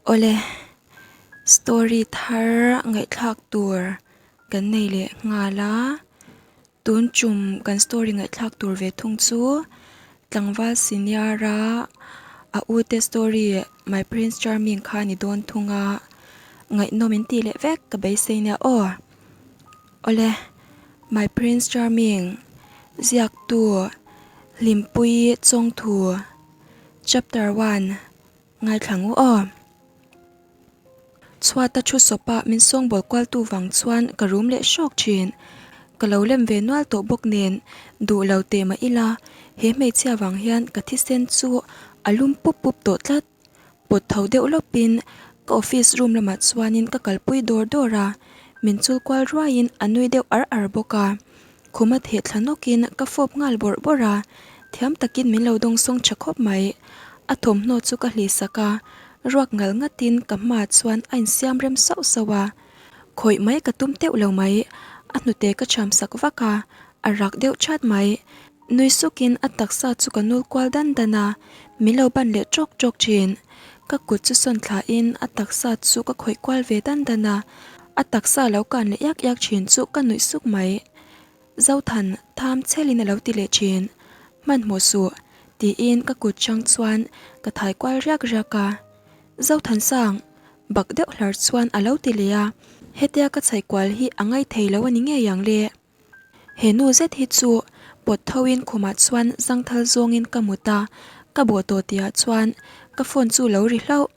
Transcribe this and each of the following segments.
Awle, story thar ngaihthlak tur kan nei leh nghal a, tun tum kan story ngaihthlak tur ve thung chu tlangval senior a a u te story my prince charming kha a ni dawn thung a, ngaihnawm in tih leh vek ka beisei nia aw. Awle, my prince charming ziaktu Hlimpuii Chawngthu chapter one. Ngaithla ngu aw. Chhuata thu sawpa min sawngbawl kualtu vang chuan ka rum leh hrawk thin. Ka lo lem ve nual tawh bawk nen duh lo teh mah ila he hmeichhia vang hian ka thisen chu a lum pup pup tawh tlat. Pawt tho deuh lawpin ka office room lamah chuanin ka kalpui dawr dawr a, min chul kual ruaiin a nui deuh ar ar bawk a. Khuma theh thla nawkin ka fawp nghal bawrh bawrh a, thiam takin min lo dawngsawng tha khawp mai. A thawmhnaw chu ka hlih sak a, ruak ngal ngatin ka hmaah chuan a insiam rem sauh sauh a. Khawih mai ka tum teuh lo mai, a hnute ka cham sak vak a, a rak deuh chat mai. Nui sukin a taksa chu ka nul kual dan dan a, min lo ban leh tawk tawk thin. Ka kut chu sawn thlain a taksa chu ka khawih kual ve dan dan a, A taksa lo kan leh iak iak thin chu ka nuih suk mai. Zothan, tham chhelin a lo ti leh thin. Hmanhmawh suh, tiin ka kut chang chuan ka thai kual riak riak a. Zothan sang, bak deuh hlar chuan a lo ti leh a, hetia ka chhaih kual hi a ngai thei lo a ni ngei ang le. He nu zet hi chu pawt thoin khumah chuan zangthal zawngin ka mut a, ka bawh tawh tihah chuan ka phone chu lo ri hlauh.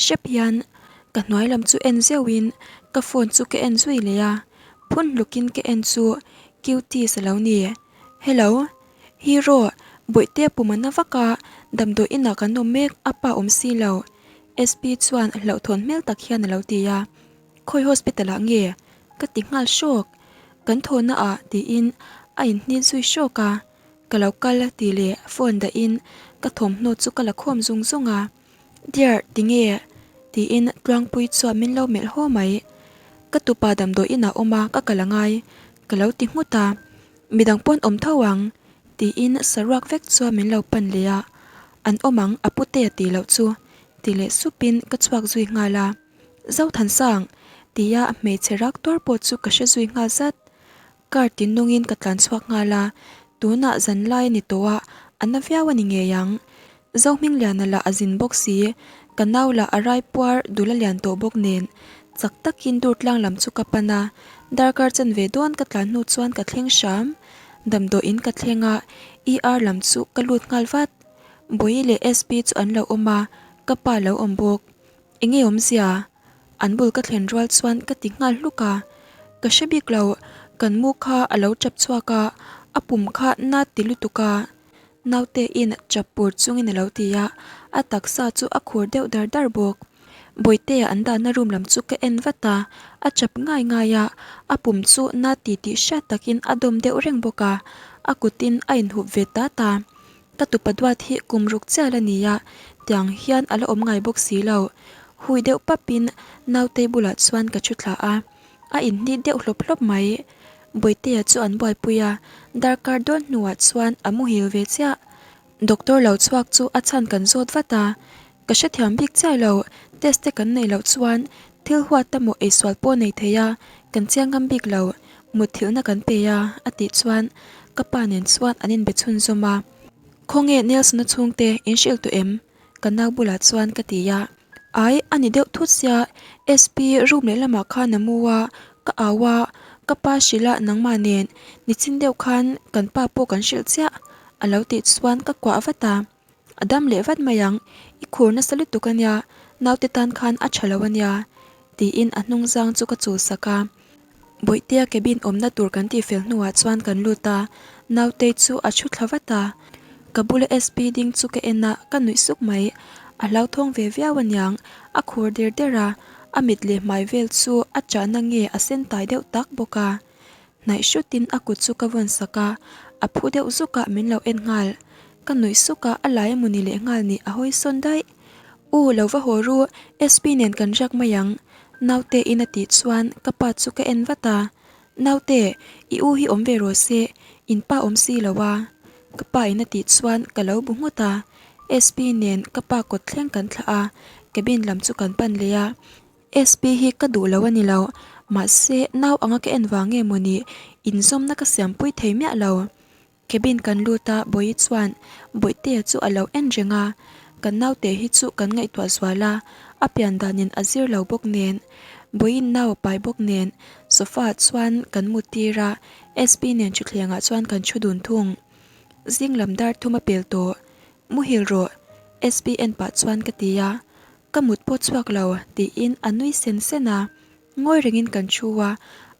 Hrep hian ka hnuai lam chu en zeuhin ka phone chu ka en zui leh a, phun hlukin ka en chu cuties a lo ni. Hello, Hero, bawihte pum a na vak a, damdawi inah kan awm mek a pa awm si lo SP chuan hlauhthawn hmel tak hian a lo ti a, Khawi hospital ah nge? ka ti nghal hrawk, kan thawhna ah tiin a inhnit zui hrawk a, ka lo kal tih leh phone dahin ka thawmhnaw chu ka la khawm zung zung a. Dear, tinge? tiin Tluangpui chuan min lo melh haw mai. Ka tupa damdawi inah awm a, ka kal angai, ka lo ti nghut a. Midang pawn awm tho ang, tiin saruak vek chuan min lo pan leh a. An awm ang, a pute a tih loh chu, ti leh supin ka chhuak zui nghal a. Zothansang, tia hmeichhe rak tuar pawh chu ka hre zui nghal zat. Car tin nungin ka tlan chhuak nghal a, tunah zan lai a ni tawh a, a na viau a ni ngei ang. Zohmingliana lah a zin bawk si, ka nau lah a rai puar dul a lian tawh bawk nen, chak takin dur tlang lam chu ka pan a, darkar chanve dawn ka tlan hnu chuan ka thleng hram. Damdawiin ka thleng a, ER lam chu ka lut nghal vat. Bawihi leh SP chu an lo awm a, ka pa lo awm bawk. Enge awmzia? An bul ka thlen rual chuan ka ti nghal hluk a, ka hre bik lo, kan mu kha a lo chap chhuak a, a pum kha na ti lutuk a, naute in chap pur chungin a lo ti a, a taksa chu a khur deuh dar dar bawk. Bawihtea an dahna room lam chu ka en vat a, a chap ngai ngai a, a pum chu na ti tih hriat takin a dawm deuh reng bawk a, a kutin a inhup ve ta ta. Ka tupa duat hi kum ruk chiah la nia, tiang hian a la awm ngai bawk si lo. Hui deuh papin nautei bulah chuan ka thu thla a, a inhnit deuh hlawp hlawp mai. Bawihtea chu an buaipui a, darkar dawn hnuah chuan a muhil ve chiah. Doctor lo chhuak chu a chhan kan zawt vat a, ka hrethiam bik chiah lo, test te kan neih loh chuan thil huat emaw eisual pawh nei thei a, kan chiang ngam bik lo. Mutthilhna kan pe a, a tih chuan ka pa nen chuan an inbe chhunzawm a. Khawnge Nelson-a chhungte in hrilh tawh em? Ka nau bulah chuan ka ti a. Ai, a ni deuh thut sia, SP room lehlamah khan a mu a, ka au a, ka pa hrilh a nangmah nen nichin deuh khan kan pa pawh kan hrilh chiah, a lo tih chuan ka kuah vat a. A dam leh vat mai ang, i khur nasa lutuk a nia, naute tan khan a tha lo a nia, tiin a hnung zang chu ka chul sak a. Bawihtea cabin awmna tur kan tih fel hnuah chuan kan lut a, nautei chu a thu thla vat a. Ka bula SP ding chu ka en a, ka nuih suk mai. A hlauthawng ve viau aniang, a khur der der a, a mit leh hmai vel chu a chahna nge a sen tai deuh tak bawk a. Hnaih hrutin a kut chu ka vawn sak a, a phu deuh zuk a min lo en nghal. Ka nuih suk a, a lai emawni leh nghal nih a hawi sawn daih. U, lo va haw ru, SP nen kan riak mai ang, naute in a tih chuan ka pa chu ka en vat a. Naute, i u hi awm ve rawh se, in pa awm si lo a. Ka pa in a tih chuan ka lo bu nghut a, SP nen ka pa kawt thleng kan thlah a. Cabin lam chu kan pan leh a. SP hi ka duh lo a ni lo, mahse nau anga ka en vang nge mawni inzawmna ka siampui thei miah lo. Cabin kan lut a, Bawihi chuan Bawihtea chu a lo en reng a, kan naute hi chu kan ngaihtuah zual a, a pian danin a zir lo bawk nen, Bawihin nau a pai bawk nen, sofa ah chuan kan mut tir a, SP nen thutthleng ah chuan kan thu dun thung. Zing lam dar thum a pel tawh, Muhil rawh, SP en pah chuan ka ti a, Ka mut pawh chhuak lo, tiin a nui sen sen a. Ngawi rengin kan thu a,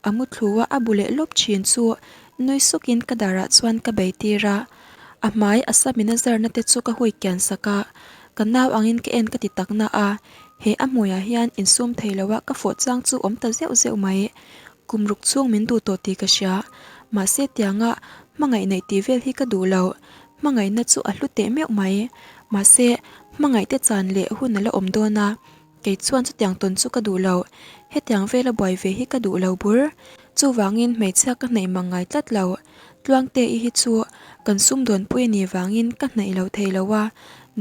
a mu thlu a, a bu leh lawp thin chu nui sukin ka darah chuan ka bei tir a. A hmai a sam in a zarna te chu ka hui kian sak a, ka nau angin ka en ka ti tak na a, he a hmuiah hian insum thei lo a ka fawh chang chu awm ta zeuh zeuh mai. Kum ruk chhung min duh tawh tih ka hria, mahse tianga hmangaih neih tih vel hi ka duh lo. Hmangaihna chu a hlu teh meuh mai. Mahse, hmangaihte chan leh hun a la awm dawn a, kei chuan chutiang tawn chu ka duh lo. Hetiang vela buai ve hi ka duh lo bur. Chuvangin hmeichhia ka hnaih mang ngai tlat lo. Tluangte-i hi chu kan sumdawnpui a nih vangin ka hnaih lo thei lo a,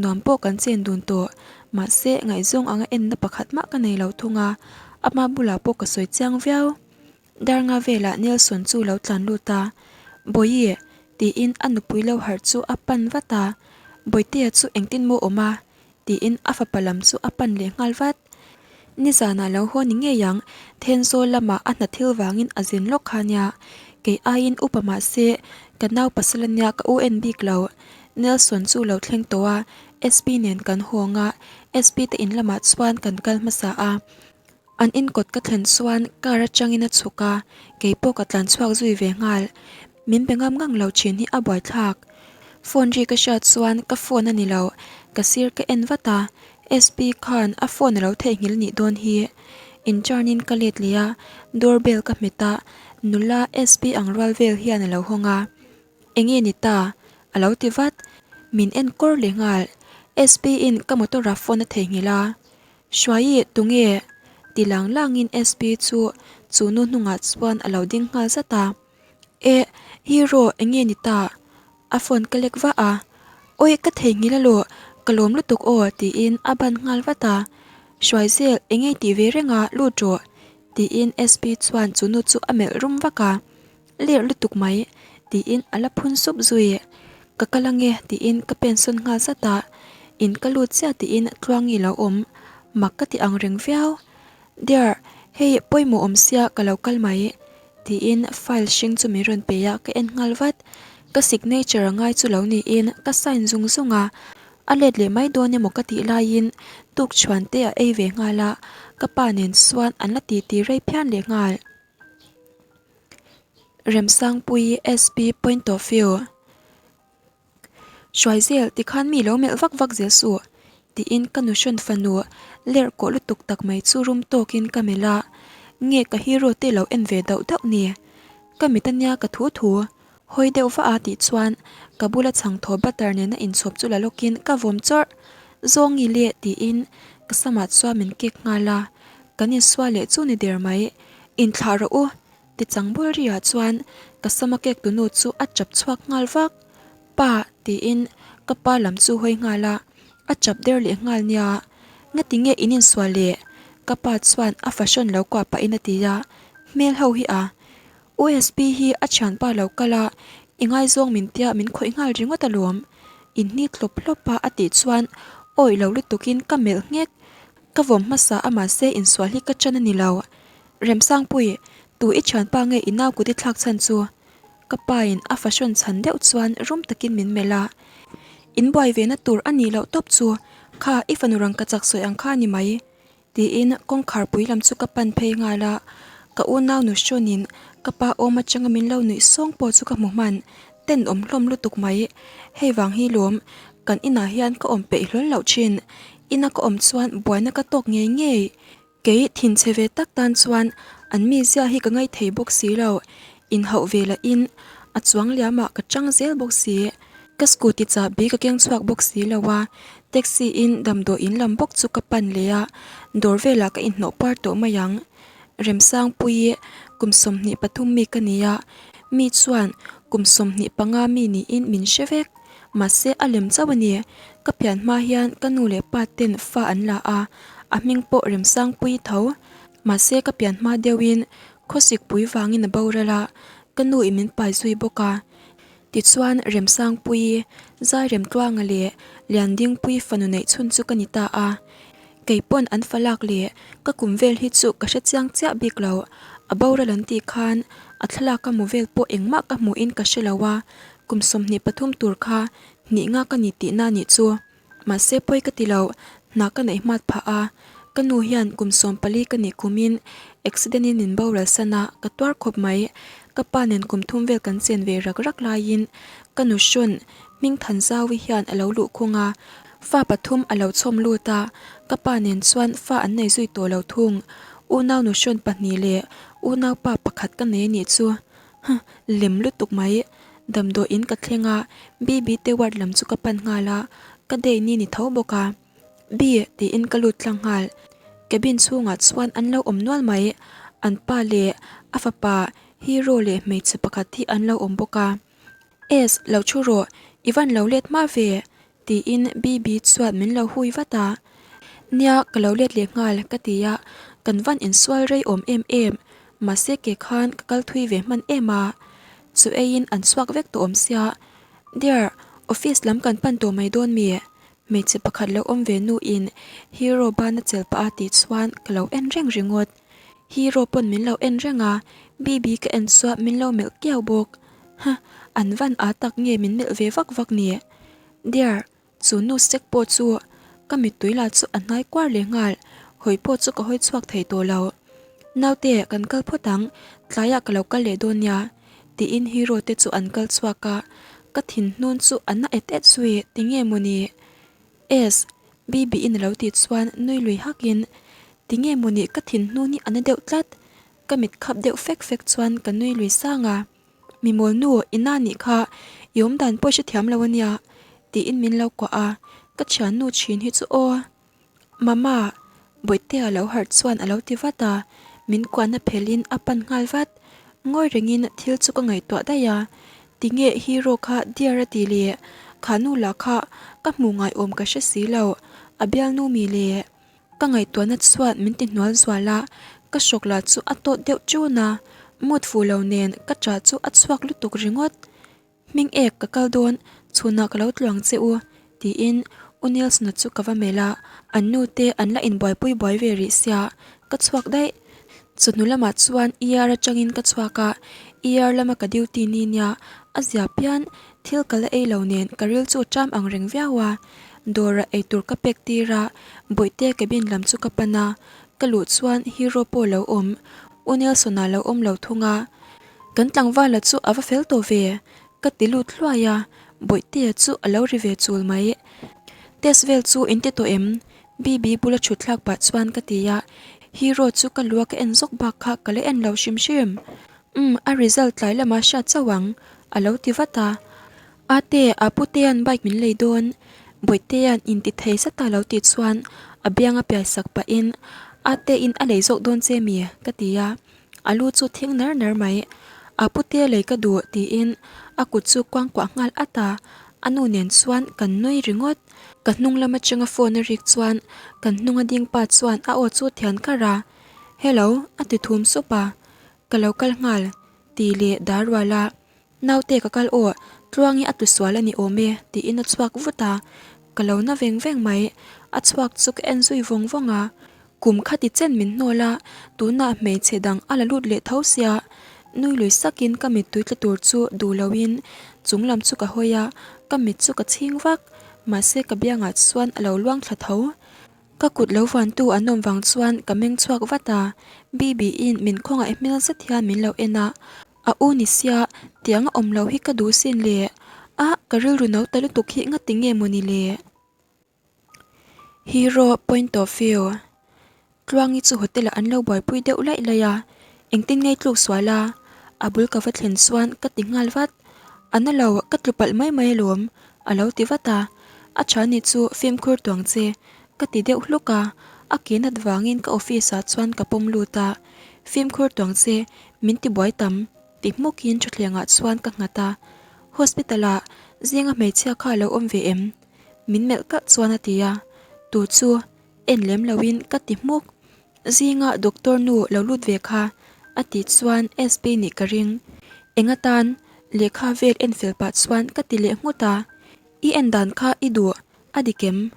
nuam pawh kan chen dun tawh. Mahse, ngaihzawng anga enna pakhat mah ka nei lo thung a, ama bulah pawh ka sawi chiang viau. Darnga velah Nelson chu lo tlan lut a, Bawihi, tiin a nupui lo harh chu a pan vat a, Bawitea chu engtin maw awm a? tiin a fapa lam chu a pan leh nghal vat. Nizanah lo haw ni ngei ang, Thenzawl lamah a hna thil vangin a zin lawk kha nia, kei aiin upa mah se ka nau pasal ania ka u en bik lo. Nelson chu lo thleng tawh a, SP nen kan hawng a, SP te in lamah chuan kan kal hmasa a. An inkawt ka thlen chuan car atangin a chhuk a, kei pawh ka tlan chhuak zui ve nghal. Min be ngam ngang lo thin hi a buaithlak. Phone ri ka hriat chuan ka phone a ni lo, ka sir ka en vat a, SP khan a phone a lo theihnghilh nih dawn hi. Intern in ka let leh a, door bell ka hmet a, nula SP ang rual vel hian a lo hawng a. Enge ni ta? A lo ti vat. Min en kawr leh nghal. SP in ka motor a phone a theihnghilh a. Hruaii tunge? Ti lang langin SP chu chu nu hnungah chuan a lo ding nghal zat a. Eh, hero enge ni ta? A phone ka lek vah a. Awi ka theihnghilh alawh, ka lawm lutuk aw tiin a ban nghal vat a. Hruaizel enge tih ve reng a, lut rawh tiin SP chuan chu nu chu a melh rum vak a. Lerh lutuk mai, tiin a la phun sup zui. Ka kal ange, tiin ka pen sawn nghal zat a. In ka lut chiah tiin Tluangi lo awm. Mak ka ti ang reng viau. Dear, hei pawimawh awm sia ka lo kal mai, tiin file hring chu min rawn pe a, ka en nghal vat. Ka signature a ngai chu lo niin ka sign zung zung a. A let leh mai dawn emaw ka tih laiin tukchhuan te a ei ve nghal a, ka pa nen chuan an la titi rei phian leh nghal. Remsangpui SP point of view Hruaizel tikhan mi lo melh vak vak zel suh tiin ka nuhrawn fanu lerh kawh lutuk tak mai chu rum tawkin ka melh a, nge ka hero te lo en ve dauh dauh ni? Ka mit ania ka thu thu hawi deuh vah a tih chuan ka bula chhang thaw butter nena inchhawp chu la lawkin ka vawm chawrh Zawngi le tiin ka samah chuan min kek nghal a, kan insual leh chu ni der mai. Inthlah rawh u, ti chang bul riah chuan ka sama kek tunu chu a chap chhuak nghal vak. Pa, tiin ka pa lam chu hawi nghal a, a chap der leh nghal nia. Ngati nge in insual le? Ka pa chuan a fahrawn lo kuah pahin a ti a, hmel ho hi a. USP hi a thianpa lo kal a, i ngaizawng min tia min khawih nghal ringawt alawm. Inhni hlawp hlawp a a tih chuan awih lo lutukin ka melh nghek. Ka vawm hmasa a mahse insual hi ka chan a ni lo. Remsangpui, tu i thianpa nge i nau kut i thlak chhan chu? Ka pa in a fahrawn chhan deuh chuan rum takin min melh a. In buai ve na tur a nih loh tawp chu, kha i fanu rangka chak sawi ang kha a ni mai. Tiin kawngkhar pui lam chu ka pan phei nghal a, ka unau nu hrawnin ka pa awm atanga min lo nuih sawng pawh chu ka hmu hman, tenawm hlawm lutuk mai. Hei vang hi lawm, kan inah hian ka awm peih hlawl loh thin, ina ka awm chuan buaina ka tawk ngei ngei. Kei thinchhe ve tak tan chuan an mizia hi ka ngaithei bawk si lo, inhauh ve lahin a chuang liamah ka chang zel bawk si. Ka scooty chahbi ka keng chhuak bawk si lo a, taxi in damdawi in lam bawk chu ka pan leh a, dawr velah ka inhnawh par tawh mai ang. Remsangpuii kum 23 mi ka ni a, mi chuan kum 25 mi niin min hre vek. Mahse a lem chauh a ni. Ka pian hma hian ka nu leh pa ten fa an la a, a hming pawh Remsangpuii tho. Mahse ka pian hma deuhin khawsik pui vangin a boral a, ka nu in min pai zui bawk a. Tichuan Remsangpuii, Zairemtluanga leh Liandingpuii fanu neih chhun chu ka ni ta a. Kei pawn an fa lak leh ka kum vel hi chu ka hre chiang chiah bik lo. A boral an tih khan a thlalak a mu vel pawh engmah ka hmuhin ka hre lo a, kum 23 tur kha hnih nga ka ni tihna nih chu. Mahse pawi ka ti lo, hna ka neih hmat phah a, ka nu hian kum 14 ka nih kumin accident in min boral san a, ka tuar khawp mai. Ka pa nen kum thum vel kan chen ve rak rak laiin ka nu hrawn Hmingthanzaui hian a lo luh khung a, fa pathum a lo chhawm lut a, ka pa nen chuan fa an nei zui tawh lo thung. Unau nu hrawn pahnih leh unaupa pakhat ka nei anih chu. Huh, lem lutuk mai. Damdawi in ka thleng a, Bibi te ward lam chu ka pan nghal a, ka day ni ni tho bawk a. Bi, tiin ka lut tlang nghal. Cabin chhungah chuan an lo awm nual mai. An pa leh a fapa Hero leh hmeichhe pakhat hi an lo awm bawk a. Es, lo thu rawh, i van lo let hma ve, tiin Bibi chuan min lo hui vat a. Nia, ka lo let leh nghal, ka ti a, kan van insual rei awm em em, mahse ke khan ka kal thui ve hman em a. Chu eiin an chhuak vek tawh awm sia. Dear, office lam kan pan tawh mai dawn mi? Hmeichhe pakhat lo awm ve nuin Hero bana chel pah a tih chuan ka lo en reng ringawt. Hero pawn min lo en reng a, Bibi ka en chuan min lo melh kiau bawk. Huh, an van a tak nge min melh ve vak vak ni? Dear, chu nu sek pawh chu ka mittui lah chu a hnai kuar leh nghal, hawi pawh chu ka hawi chhuak thei tawh lo. Naute, kan kal phawt ang, tlaiah ka lo kal leh dawn nia, tiin hero te chu an kal chhuak a, ka thin hnun chu a na et et zui, tinge mawni? Es, Bibi in a lo tih chuan nui lui hakin, tinge mawni ka thin hnun hi a na deuh tlat, Ka mit khap deuh fek fek chuan ka nui lui sang a, Mi mawl nu, i na nih kha, i awm dan pawh i hrethiam lo ania, tiin min lo kuah a, ka thiannu thin hi chu aw. Mama, Bawihtea lo harh chuan a lo ti vat a, min kuahna phelhin a pan nghal vat. Ngawi rengin thil chu ka ngaihtuah daih a, tinge hero kha dear a ti leh, kha nu lah kha ka hmuh ngaiawm ka hre si lo, a bialnu mi le. Ka ngaihtuahna chuan min ti hnual zual a, ka hrawk lah chu a tawt deuh ṭun a, mood fuh lo nen ka ṭah chu a chhuak lutuk ringawt. Hming ek ka kal dawn, chhunah ka lo tluang che u, tiin U Nilsona chu ka va melh a, an nu te an la inbuaipui buai ve rih sia, ka chhuak daih. Chawhnu lamah chuan ER atangin ka chhuak a, ER lama ka duty ni nia, a zia pian thil ka la ei lo nen ka ril chu a ṭam ang reng viau a. Dawrah eitur ka pek tir a, Bawihte cabin lam chu ka pan a, ka luh chuan Hero pawh lo awm, U Nelson-a lo awm lo thung a. Kan tlangvala chu a va fel tawh ve, ka ti lut hluai a, Bawihtea chu a lo ri ve chul mai. Test vel chu in ti tawh em? Bibi bula thut thlak pah chuan ka ti a, Hero chu ka lua ka en zawk bak kha ka la en lo hrim hrim. Umm, a result tlai lamah hriat chauh ang, a lo ti vat a. Ate, a putea'n bike min lei dawn, Bawihtea inti thei zet a lo tih chuan a bianga piai sak pahin, Ate-in a lei zawk dawn che mi? ka ti a, a lu chu thing nar nar mai. A putea lei ka duh tiin a kut chu kuangkuah nghal at a, a nu nen chuan kan nui ringawt. Ka hnung lam atanga phone a rik chuan kan hnunga ding pa chuan a aw chu thian kar a, Hello, a ti thum sup a, Ka lo kal nghal, ti leh dar rual a. Naute ka kal aw, Tluangi a tlu sual a ni awm e, tiin a chhuak vut a. Ka lo na veng veng mai. A chhuak chu ka en zui vawng vawng a. Kum khati chen min hnawl a, tunah hmeichhe dang a la lut leh tho sia. Nui lui sakin ka mittui tla tur chu duh loin chung lam chu ka hawi a, ka mit chu ka chhing vak. Mahse ka biangah chuan a lo luang thla tho. Ka kut lo vantu an awm vang chuan ka meng chhuak vat a, Bibi-in min khawngaih hmel zet hian min lo en a, a u ni sia, tiang a awm lo hi ka duh sin le, a ka rilru no ta lutuk hi ngati nge mawni le? Hero point of view Tluangi chu hotel ah an lo buaipui deuh laih laih a, engtin ngei tluk sual a, a bul ka va thlen chuan ka ti nghal vat, a na lo ka tlu palh mai mai alawm a lo ti vat a, a tha ni chu fimkhur tuang che ka ti deuh hluk a, a ke nat vangin ka office ah chuan ka pawm lut a, fimkhur tuang che min ti buai tam ti hmukin thutthleng ah chuan ka nghat a, hospital ah. Zinga hmeichhia kha a lo awm ve em? Min melh kalh chuan a ti a, Tu chu en lem loin ka ti hmuk. Zinga doctor nu lo lut ve kha a tih chuan SP nih ka ring. Eng atan lehkha vel en fel pah chuan ka ti leh nghut a, I en dan kha i duh a dik em?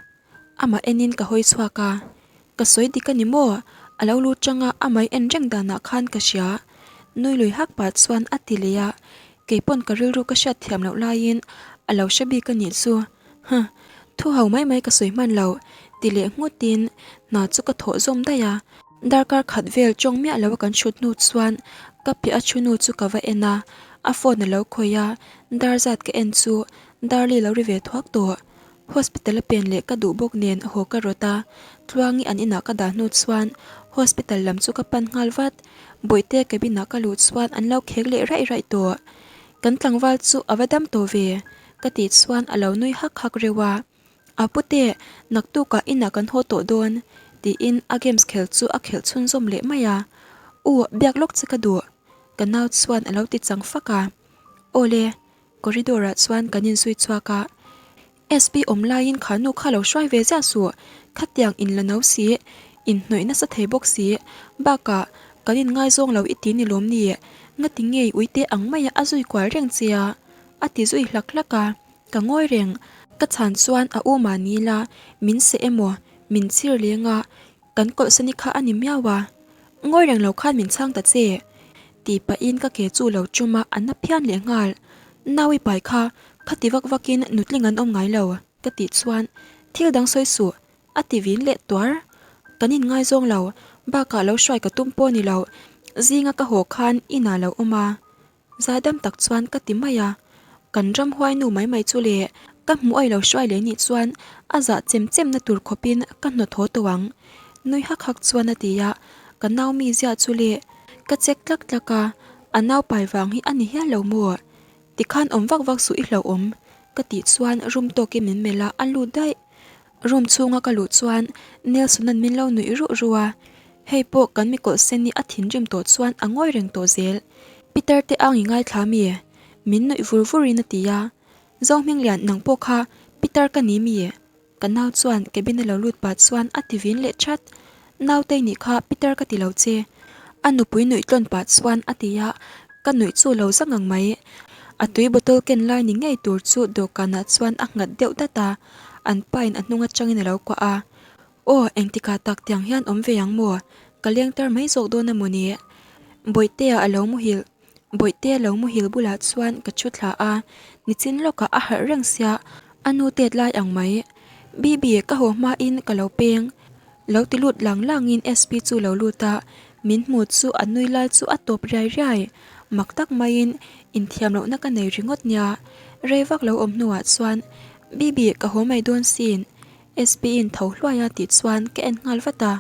Amah enin ka hawi chhuak a, Ka sawi dik a ni maw? A lo lut changa a mai en reng danah khan ka hria. Nui lui hak pah chuan a ti leh a, keipawn ka rilru ka hriat thiam loh laiin a lo hre bik a nih chu. Huh! Thu ho mai mai ka sawi hman lo, ti leh nghutin hna chu ka thawh zawm daih a. Darkar khat vel tawng miah lo a kan hrut hnu chuan ka piah a thu nu chu ka va en a, a phone a lo khawih a, dar zat ka en chu Darli lo ri ve thuak tawh. Hospital a pen leh ka duh bawk nen haw ka rawt a, Tluangi an inah ka dah hnu chuan hospital lam chu ka pan nghal vat. Bawihte cabin ah ka luh chuan an lo khek leh raih raih tawh. Kan tlangval chu a va dam tawh ve, ka tih chuan a lo nui hak hak reuh a. A pute, naktukah inah kan haw tawh dawn, tiin a games khel chu a khelh chhunzawm leh mai a. U, biak lawk che ka duh, ka nau chuan a lo ti chang fak a. Awle, Corridor ah chuan kan inzui chhuak a, SP awm laiin kha nu kha lo hruai ve ziah suh, khatiang in la no si, in hnawih nasa thei bawk si, bakah kan in ngaizawng lo i ti ni lawm ni, ngati ngei uite ang maia a zui kual reng che a, a ti zui hlak hlak a, ka ngawi reng, ka chhan chuan a u mahni la min seh emaw min chhir leng a, Kan kawlhsani kha a ni miau a, ngawi reng lo khan min chhang ta che, tih pahin ka ke chu lo tum a, a na phian leh nghal. Nau i pai kha, khati vak vakin nutling an awm ngai lo, ka tih chuan thil dang sawi suh, a ti vin leh tuar. Kan inngaizawng lo, bakah lo hruai ka tum pawh ni lo, zinga ka haw khan inah lo awm a. Zaidam tak chuan ka ti mai a, kan ramhuai nu mai mai chu le, ka hmuh ailo hruai leh nih chuan a zah chem chem na tur khawpin ka hnawt haw tawh ang. Nui hak hak chuan a ti a, ka nau mi ziah chu le, ka check tlak tlak a, a nau pai vang hi a ni hial lo maw? Tikhan awm vak vak suh i hlauhawm, ka tih chuan rum tawkin min melh a, a lut daih. Room chhunga ka luh chuan Nelson-a'n min lo nuih ruh ruh a, hei pawh kan mi kawlh sen hi a thinrim tawh chuan a ngawi reng tawh zel. Peter te ang i ngaithla mi? Min nuih vur vurin a ti a. Zohminglian nang pawh kha Peter ka ni mi? Ka nau chuan cabin a lo lut pah chuan a ti vin leh chat. Nautei nih kha Peter ka ti lo che. A nupui nuih tlawn pah chuan a ti a, ka nuih chu lo za ngang mai. A tui bottle ken lai ni ngei tur chu dawhkanah chuan a nghat deuh dat a, an pain a hnung atangin a lo kuah a. Aw, engtikah tak tiang hian awm ve ang maw? Ka leng tar mai zawk dawn a maw ni? Bawihtea a lo muhilh. Bawihtea lo muhilh bulah chuan ka thu thla a, nichin lawkah a harh reng sia, a nu tet lai ang mai. Bibi, ka haw hmain ka lo peng. Lo ti lut lang langin SP chu lo lut a, min hmu chu a nui lai chu a tawp riai riai. Mak tak maiin inthiam lohna ka nei ringawt nia. Rei vak lo awm hnuah chuan, Bibi, ka haw mai dawn sin. SP in tho hluai a tih chuan ka en nghal vat a,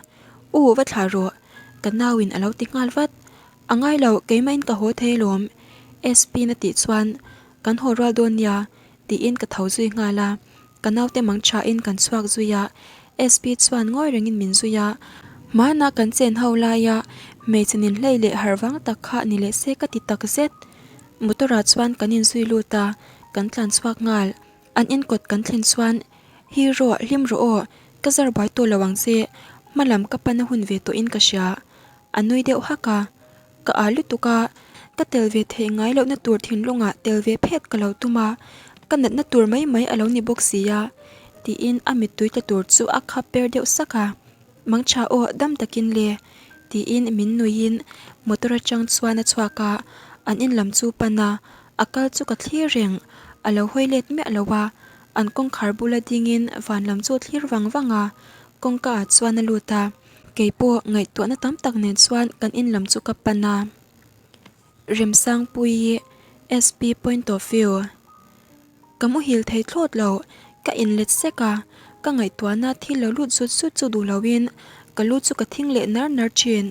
U, va thlah rawh. Ka nauin a lo ti nghal vat. A ngai lo, keimahin ka haw thei alawm. SP in a tih chuan, Kan haw rual dawn nia. Tiin ka tho zui nghal a, ka naute mang thain kan chhuak zui a, SP chuan ngawi rengin min zui a, hmanah kan chen ho laia hmeichhe nin hlei leh harh vang tak kha ni leh se ka ti tak zet. Motor ah chuan kan inzui lut a, kan tlan chhuak nghal. An inkawt kan thlen chuan, Hero, hlim rawh aw, ka zar buai tawh lo ang che, hma lam ka pan a hun ve tawhin ka hria. A nui deuh hak a, Ka â lutuk a, ka tel ve theih ngai lohna tur thinlungah tel ve phet ka lo tum a, ka natna tur mai mai a lo ni bawk si a, tiin a mittui tla tur chu a khap per deuh sak a. Mangtha aw, dam takin le, tiin min nuiin motor atang chuan a chhuak a, an in lam chu pan a, a kal chu ka thlir reng, a lo hawi let miah lo a, an kawngkhar bula dingin van lam chu a thlir vang vang a, kawngka ah chuan a lut a. Kei pawh ngaihtuahna tam tak nen chuan kan in lam chu ka pan a. Remsangpuii, SP point of view. Ka muhil thei thlawt lo, ka inlet sek a, ka ngaihtuahna thil lo lut zut zut chu duh loin ka lu chu ka thing leh nar nar thin.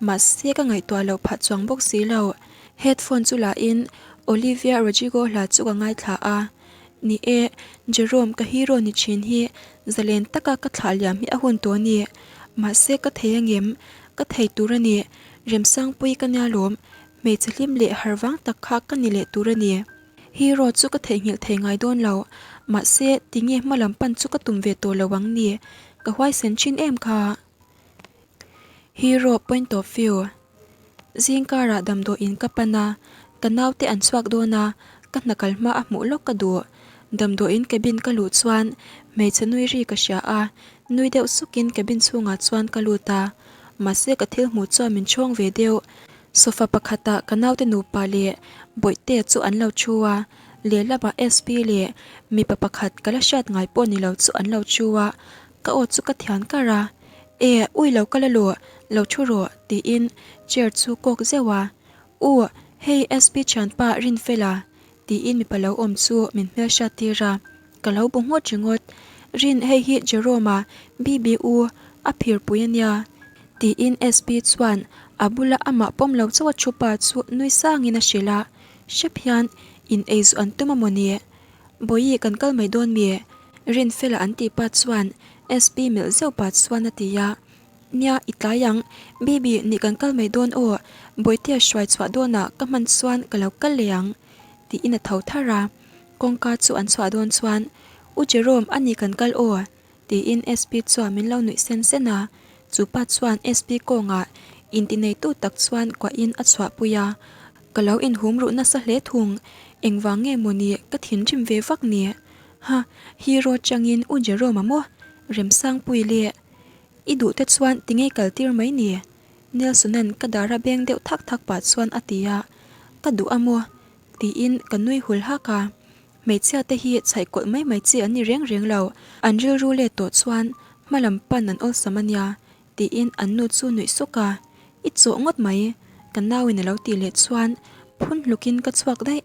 Mahse ka ngaihtuah loh phah chuang bawk si lo. Headphone chu la in Olivia Rodrigo hla chu ka ngaithla a. Ni e, Jerome ka hero ni thin hi zalen taka ka thlah liam hi a hun tawh a ni. Mahse ka thei angem? Ka thei tur a ni. Remsangpui ka nia lawm, hmeichhe hlim leh harh vang tak kha ka ni leh tur a ni. Hero chu ka theihnghilh thei ngai dawn lo, mahse tinge hma lam pan chu ka tum ve tawh lo ang ni, ka huaisen thin em kha. Hero point of view. Zingkarah damdawiin ka pan a, ka naute an chhuak dawn a, ka hna kal hma a hmuh lawk ka duh. Damdawiin cabin ka luh chuan hmeichhe nui ri ka hria a, nui deuh sukin cabin chhungah chuan ka lut a, mahse ka thil hmuh chuan min chhawng ve deuh. Sofa pakhatah ka naute nupa leh Bawihtea chu an lo thu a, lehlamah SP leh mipa pakhat ka la hriat ngai pawh ni lo chu an lo thu a, ka aw chu ka thian kar a, E, ui lo kal a luh, lo thu rawh tiin chair chu kawk zeuh a, U, hei SP thianpa Rinfela tiin mipa lo awm chu min hmelhriat tir a, ka lo bu ngawt ringawt. Rin, hei hi Jerome-a BBU a phirpui a nia tiin SP chuan a bula amah pawm lo chauh a thu pa chu nui sangin a hrilh a, hrep hian in ei zawh an tum a maw ni? Bawihi kan kal mai dawn mi? Rinfela an tih pa chuan SP melh zeuh pah chuan a ti a. Nia, i tlai ang. Bibi, nih kan kal mai dawn aw. Bawihtea hruai chhuah dawnah ka hman chuan ka lo kal leh ang, tiin a tho thar a. Kawngka chu an chhuah dawn chuan, U Jerome, a ni kan kal aw, tiin SP chuan min lo nuih sen sen a. Chu pa chuan SP kawngah intineitu tak chuan kuahin a chhuahpui a. Ka lo inhum ruh nasa hle thung. Engvang nge mawni ka thinrim ve vak ni? Ha, hero changin U Jerome-a maw? Remsangpui leh. I duh te chuan ti ngei kal tir mai ni? Nelson-a'n ka dara beng deuh thak thak pah chuan a ti a, Ka duh a maw? tiin ka nui hul hak a. Hmeichhia te hi chhaih kawlh mai mai chi an ni reng reng lo, an rilru let tawh chuan hma lam pan an awlsam a nia, tiin an nu chu nuih suk a. I chawh ngawt mai, ka nauin a lo tih leh chuan phun hlukin ka chhuak daih.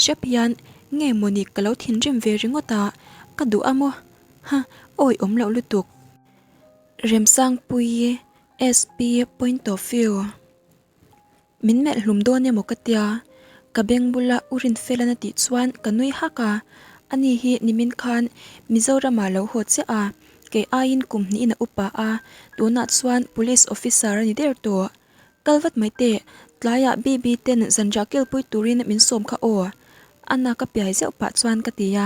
Hrep hian nge mawni ka lo thinrim ve ringawt a, ka duh a maw? Ha, awi awm loh lutuk. Remsangpuii, SP, point of view. Min melh hlum dawn emaw ka tia, ka beng bula U Rinfelan a tih chuan ka nui hak a, ani hi nimin khan Mizoramah lo haw chiah a, kei aiin kum hnihin a upa a, tunah chuan Police Officer a ni der tawh. Kal vat mai teh, tlaiah BB ten zanriah kilpui turin min sawm kha aw, a nak a piai zeuh pah chuan ka ti a.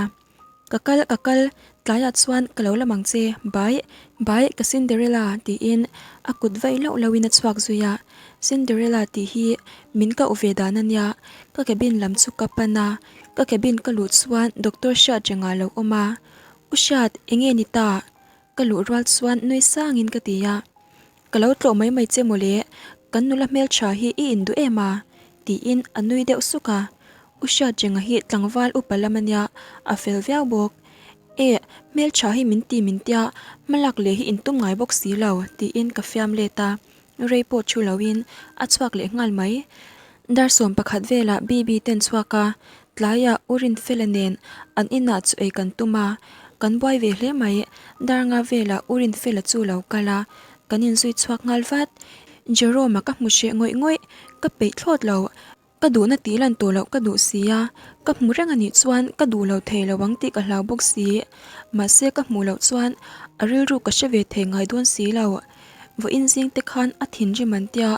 Ka kal ka kal, tlaiah chuan ka lo lam ang che, bye, bye ka Cinderella tiin a kut vaih loh lohin a chhuak zui a, Cinderella tih hi min koh ve dan a nia, ka cabin lam chu ka pan a, ka cabin ka luh chuan Doctor Hriat rengah a lo awm a, U Hriat, enge ni ta? Ka luh rual chuan nui sangin ka ti a, Ka lo tlawh mai mai che mawle, kan nula hmeltha hi i induh em a? tiin a nui deuh suk a. U Hriatrenga hi tlangval upa lam a nia, a fel viau bawk. E, hmeltha hi min ti min tia, hmalak leh hi intum ngai bawk si lo, tiin ka fiam let a. Rei pawh thu loin a chhuak leh nghal mai. Darsawm pakhat velah Bibi ten chhuak a, tlaiah U Rinfela nen an inah chu ei kan tum a, kan buai ve hle mai. Darnga velah U Rinfela chu lo kal a, kan inzui chhuak nghal vat. Jerome-a ka hmu hreh ngawih ngawih, ka peih thlawt lo. Ka duhna tih lan tawh loh ka duh si a, ka hmu reng a nih chuan ka duh lo thei lo ang tih ka hlau bawk si. Mahse ka hmuh loh chuan a rilru ka hre ve thei ngai dawn si lo. Vawiin zing te khan a thinrim an tia,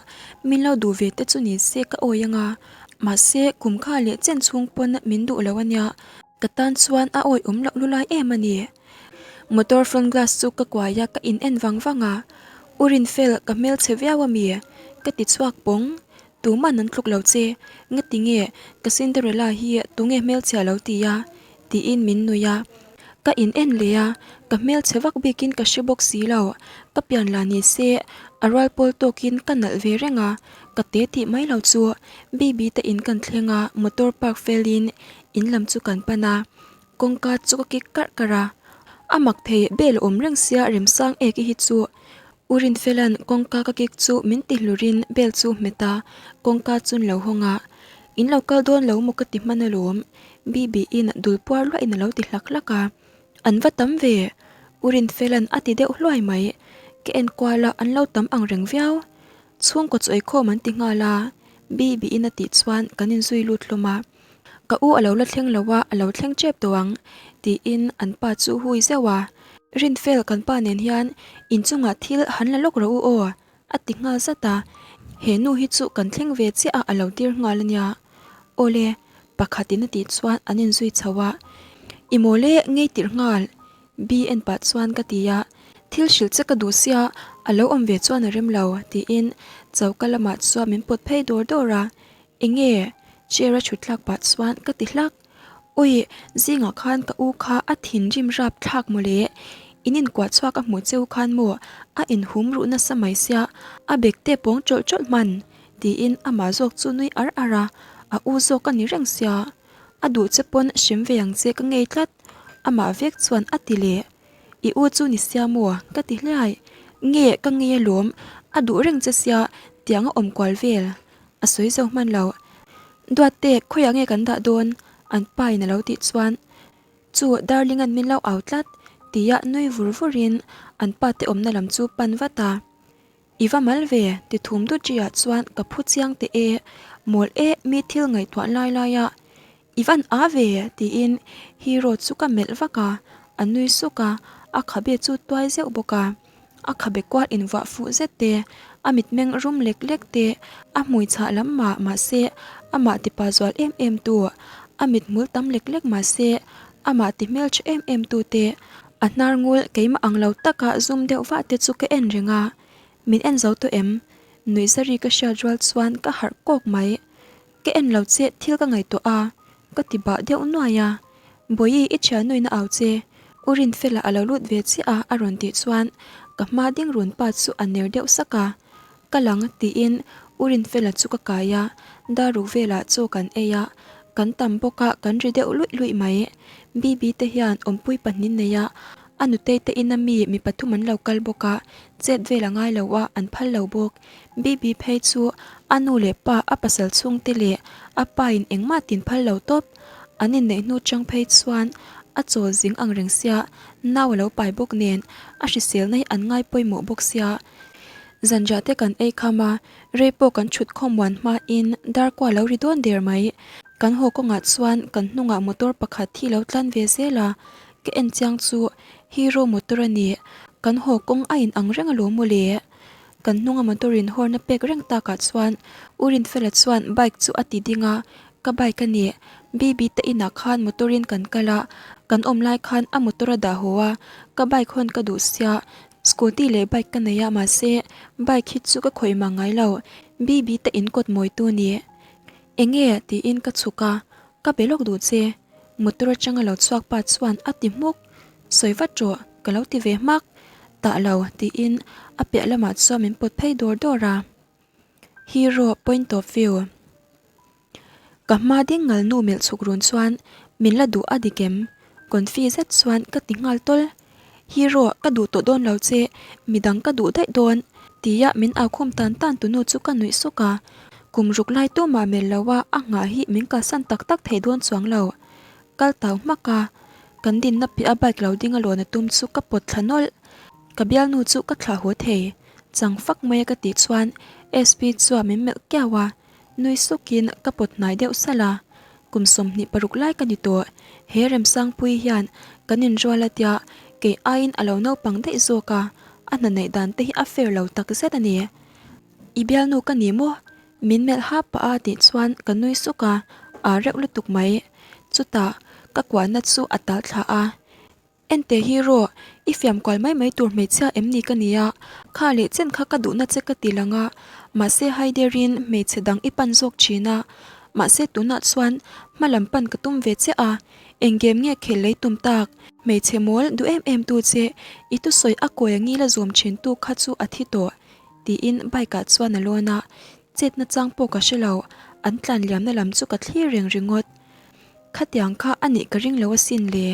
min lo duh ve te chu ni se ka awi ang a, mahse kum kha leh chen chhung pawn min duh lo a nia. Ka tan chuan a awi awm loh lulai em a ni. Motor front glass chu ka kuai a, ka in en vang vang a, U Rinfel ka hmelchhe viau a mi? Ka ti chhuak pawng. Tuman an tluk lo che, ngati nge ka Cinderella hi tunge hmelchhia lo ti a? tiin min nui a. Ka in en leh a, ka hmelchhe vak bikin ka hre bawk si lo, ka pian la ni se a rual pawl tawkin ka nalh ve reng a, ka te tih mai lo chu Bibi te in kan thleng a, motor park felin in lam chu kan pan a, kawngka chu ka kik karh karh a, a mak thei bel awm reng sia Remsang eki hi chu U Rinfela'n kawngka ka kik chu min ti hlurin bel chu hmet a, kawngka chun lo hawng a, In lo kal dawn lo maw ka ti hman alawm, Bibi-in dul puar luahin a lo ti hlak hlak a, An va tam ve! U Rinfela'n a ti deuh hluai mai, ka en kual a an lo tam ang reng viau. Chhungkaw chu eikhawm an ti nghal a, Bibi-in a tih chuan kan inzui lut hlawm a. Ka u a lo la thleng lo a, a lo thleng tep tawh ang, tiin an pa chu hui zeuh a. Rinfel kan pa nen hian inchungah thil han la lawk rawh u aw, a ti nghal zat a. He nu hi chu kan thleng ve chiah a, a lo tir nghal a nia. Awle, Pakhatin a tih chuan an inzui chho a, I mawl e, ngei tirh nghal, Bi en pah chuan ka ti a, Thil hrilh che ka duh sia, a lo awm ve chuan a rem lo, tiin choka lamah chuan min pawt phei dawr dawr a, Enge? Chair a thut thlak pah chuan ka ti hlak. Awi, zingah khan ka u kha a thinrim rap thlak mawle, in inkuah chhuak a hmuh cheu khan maw a inhum ruh nasa mai sia, a bek te pawng tawlh tawlh hman, tiin amah zawk chu nui ar ar a, a u zawk a ni reng sia. A duh che pawn hrem ve ang che ka ngei tlat, amah vek chuan a ti leh. I u chu ni sia maw? ka ti hliai. Nge ka ngei alawm, a duh reng che sia, tiang a awm kual vel. A sawi zo hman lo. Duatte, khawiah nge kan dah dawn? An pa in a lo tih chuan, Chu, Darling-a'n min lo au tlat, tia nui vur vurin an pa te awmna lam chu pan vat a. I va mal ve, ti thum dut ri ah chuan ka phu chiang teh e, mawl e mi thil ngaihtuah lai lai a. I van a ve, tiin Hero chu ka melh vak a, a nui suk a, a khabe chu tuai zeuh bawk a. A khabe kual invuah fuh zet te, a mitmeng rum lek lek te, a hmui chhah lam mah mahse amah tipa zual em em tu, a mithmul tam lek lek mahse amah ti hmeltha em em tu te, a hnar ngul keimah ang lo taka zum deuh vah te chu ka en reng a, min en zo tawh em? Nuihzari ka hriat rual chuan ka harh kawk mai. Ka en lo che thil ka ngaihtuah a, ka ti bah deuh nuai a. Bawihi i thiannuin a au che, U Rinfela a lo lut ve chiah a a rawn tih chuan ka hma ding run pa chu a ner deuh sak a. Ka lang tiin U Rinfela chu ka kai a, daruk velah chaw kan ei a, kan tam bawk a kan ri deuh luih luih mai. Bibi te hian awmpui pahnih nei a, a nutei te ina mi mi pathum an lo kal bawk a, chet vel a ngai lo a an phal lo bawk. Bibi phei chu a nu leh pa a pasal chhungte leh a pa in engmah tin phal lo tawp. An inneih hnu chang phei chuan a chawl zing ang reng sia, nau a lo pai bawk nen a hriselna hi an ngai pawimawh bawk sia. Zanriah te kan ei kham a, rei pawh kan thut khawm muan hmain dar kua lo ri dawn der mai. Kan haw kawngah chuan kan hnungah motor pakhat hi lo tlan ve zel a, ka en chiang chu Hero motor a ni. Kan haw kawng a in ang reng alawm mawle. Kan hnunga motor in horn a pek reng takah chuan U Rinfela chuan bike chu a ti ding a, Ka bike a ni, Bibi te inah khan motor in kan kal a, kan awm lai khan a motor a dah haw a, ka bike hawn ka duh sia, scooty leh bike ka nei a mahse bike hi chu ka khawih mang ngai lo, Bibi te in kawt mawi tu ni. Enge? tiin ka chhuk a, Ka be lawk duh che, motor atanga lo chhuak pa chuan a ti hmuk. Sawi vat rawh, ka lo ti ve hmak. Tah lo, tiin a piah lamah chuan min pawt phei dawr dawr a. Hero point of view. Ka hma ding ngal nu melh chhuk run chuan min la duh a dik em? Confi zet chuan ka ti nghal tawl. Hero, ka duh tawh dawn lo che, midang ka duh daih dawn, tia min au khum tan tan tunu chu ka nuih suk a. Kum ruk lai tumah melh lo a, a nghah hi min kalsan tak tak thei dawn chuang lo. Kal tau hmak a, kan dinna piah a bike lo ding a lawn a tum chu ka pawt thla nawlh. Ka bialnu chu ka thlah haw thei, chang fak mai a ka tih chuan SP chuan min melh kiau a. Nui sukin ka pawt hnai deuh salh a, kum 26 lai ka ni tawh, he Remsangpui hian kan inrual a tia kei aiin a lo naupang daih zawk a, a hna neih dan te hi a fair lo tak zet a ni. I bialnu ka ni maw? Min melh hap pah a tih chuan ka nui suk a, aa reuh lutuk mai. Chutah ka kuahna chu a tal thla a, Ente hi rawh, i fiam kual mai mai tur hmeichhia em ni ka nia, kha leh chen kha ka duhna che ka ti lang a, mahse haiderin hmeichhe dang i pan zawk thin a, mahse tunah chuan hma lam pan ka tum ve chiah a, eng game nge khel lei tum tak, hmeichhe mawl duh em em tu che, i thusawi a kawi a ngila zawm thin tu kha chu a thi tawh, tiin bike ah chuan a lawn a, chetna chang pawh ka hre lo, an tlan liamna lam chu ka thlir reng ringawt. Khatiang kha a nih ka ring lo asin le.